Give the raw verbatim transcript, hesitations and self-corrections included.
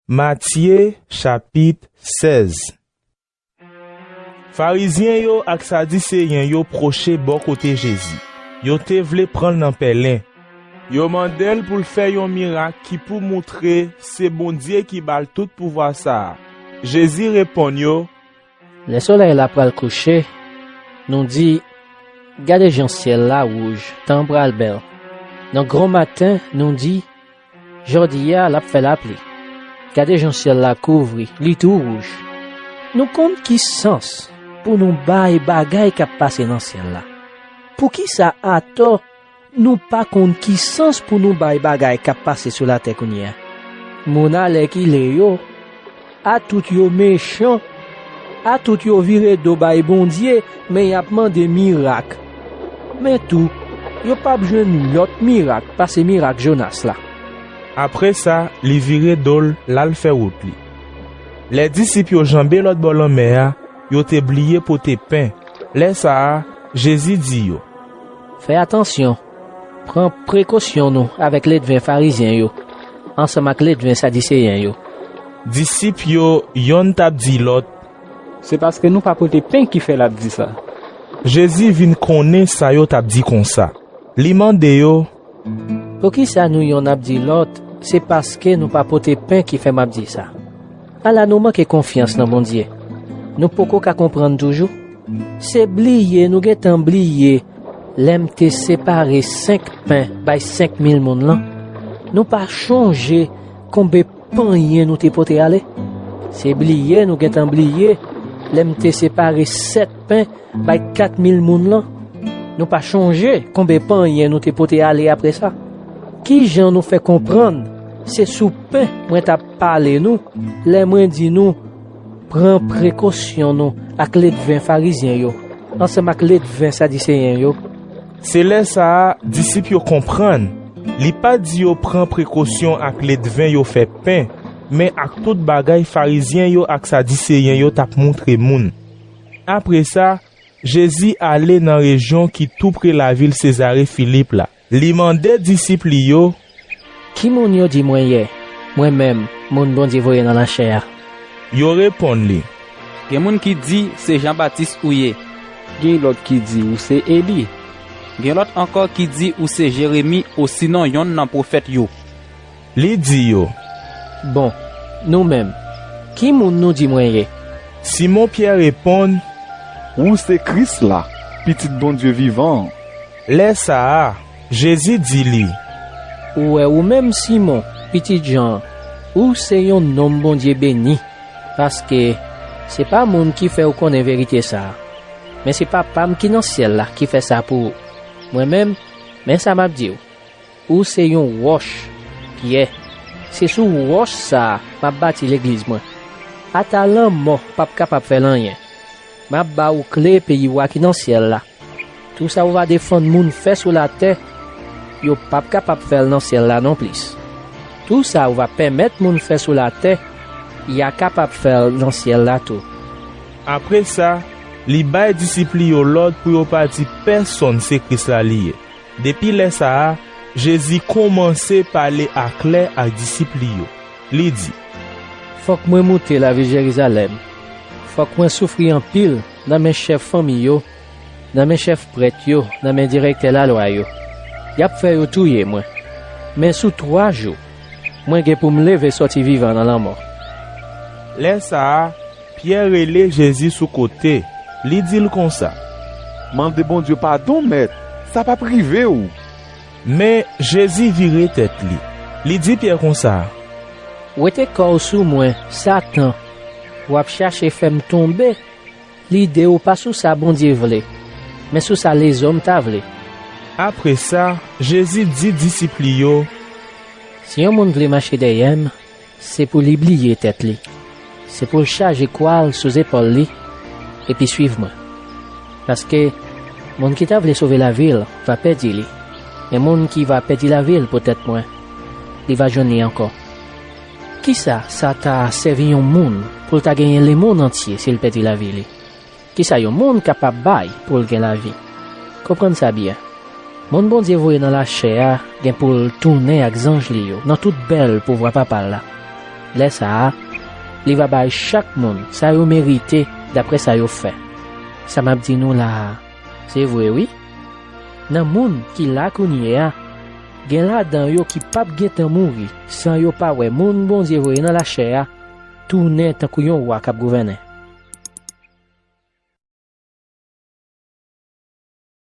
Matye, chapit sèz. Farizyen yo ak Sadiseyen yo pwoche bò kote Jezi. Yo te vle pran l nan pèlen. Yo mande l pou l fè yon mirak ki pou moutre se Bondye ki ba l tout pouvwa sa a. Jezi reponn yo, Lè solèy la pral kouche, nou di, Gade jan syèl la wouj, tan an pral bèl. Nan granmaten, nou di, Jodi a, l ap fè lapli. Gade jan syèl la kouvri, li tou wouj. Nou konn ki sans pou nou bay bagay k ap pase nan syèl la. Poukisa atò nou pa konn ki sans pou nou bay bagay k ap pase sou latè kounye a? Moun alèkile yo, atout yo mechan, atout yo vire do bay Bondye, men y ap mande mirak. Men tou, yo p ap jwenn lòt mirak pase mirak Jonas la. Apre sa, li vire do l, l al fè wout li. Lè disip yo janbe lòt bò lanmè a, yo te bliye pote pen. Lè sa a, Jezi di yo, Fè atansyon, pran prekosyon nou avèk ledven Farizyen yo, ansanm ak ledven Sadiseyen yo. Disip yo, yonn t ap di lòt, Se paske nou pa pote pen ki fè l ap di sa. Jezi vin konnen sa yo t ap di konsa. Li mande yo, Poukisa nou yonn ap di lòt, Se paske nou pa pote pen ki fè m ap di sa? Ala nou manke konfyans nan Bondye. Nou poko ka konprann toujou? Se bliye nou gentan bliye lè m te separe senk pen bay senk mil moun lan? Nou pa chonje konbe panyen nou te pote ale? Se bliye nou gentan bliye lè m te separe sèt pen bay kat mil moun lan? Nou pa chonje konbe panyen nou te pote ale apre sa? Ki jan nou fè konprann se sou pen mwen t ap pale nou lè mwen di nou, Pran prekosyon nou ak ledven Farizyen yo, ansanm ak ledven Sadiseyen yo? Se lè sa a, disip yo konprann. Li pa di yo pran prekosyon ak ledven yo fè pen, men ak tout bagay Farizyen yo ak Sadiseyen yo t ap moutre moun. Apre sa, Jezi ale nan rejyon ki toupre lavil Sezare Filip la. Li mande disip li yo, Ki moun yo di mwen ye, mwen menm, moun Bondye voye nan lachè a? Yo reponn li, Gen moun ki di se Jan Batis ou ye. Gen lòt ki di ou se Eli. Gen lòt ankò ki di ou se Jeremi osinon yonn nan pwofèt yo. Li di yo, Bon, nou menm, ki moun nou di mwen ye? Simon Pyè reponn, Ou se Kris la, Pitit Bondye vivan an. Lè sa a, Jezi di li, Ou wè ou menm, Simon, pitit Jan an, ou se yon nonm Bondye beni, paske se pa moun ki fè w konnen verite sa a, men se Papa m ki nan syèl la ki fè sa pou ou. Mwen menm, men sa m ap di w. Ou se yon wòch, Pyè. Se sou wòch sa a m ap bati legliz mwen. Ata lanmò p ap kapab fè l anyen. M ap ba ou kle peyi wa ki nan syèl la. Tou sa ou va defann moun fè sou latè, yo p ap kapab fè l nan syèl la nonplis. Tou sa ou va pèmèt moun fè sou latè, y a kapab fè l nan syèl la tou. Apre sa, li bay disip li yo lòd pou yo pa di pèsonn se Kris la li ye. Depi lè sa a, Jezi kòmanse pale aklè ak disip li yo. Li di, Fòk mwen moute lavil Jerizalèm. Fòk mwen soufri anpil nan men chèf fanmi yo, nan men chèf prèt yo, nan men dirèktè lalwa yo. Y ap fè yo touye mwen. Men sou twa jou, mwen gen pou m leve sòti vivan nan lanmò. Lè sa a, Pyè rele Jezi sou kote, li di l konsa, Mande Bondye padon, Mèt, sa p ap rive w. Men Jezi vire tèt li, li di Pyè konsa, Wete kò w sou mwen, Satan! W ap chache fè m tonbe. Lide w pa sou sa Bondye vle, men sou sa lezòm ta vle. Apre sa, Jezi di disip li yo, Si yon moun vle mache dèyè m, se pou li bliye tèt li. Se pou l chaje kwa l sou zepòl li, epi suiv mwen. Paske, moun ki ta vle sove lavi l va pèdi li, men moun ki va pèdi lavi l poutèt mwen, li va jwenn li ankò. Kisa sa ta sèvi yon moun pou l ta genyen lemonn antye si l pèdi lavi li? Kisa yon moun kapab bay pou l gen lavi? Konprann sa byen. Moun Bondye voye nan lachè a gen pou l tounen ak zanj li yo nan tout bèl pouvwa Papa l la. Lè sa a, li va bay chak moun sa yo merite dapre sa yo fè. Sa m ap di nou la a, se vre wi. Nan moun ki la kounye a, gen ladan yo ki p ap gentan mouri san yo pa wè moun Bondye voye nan lachè a tounen tankou yon wa k ap gouvènen.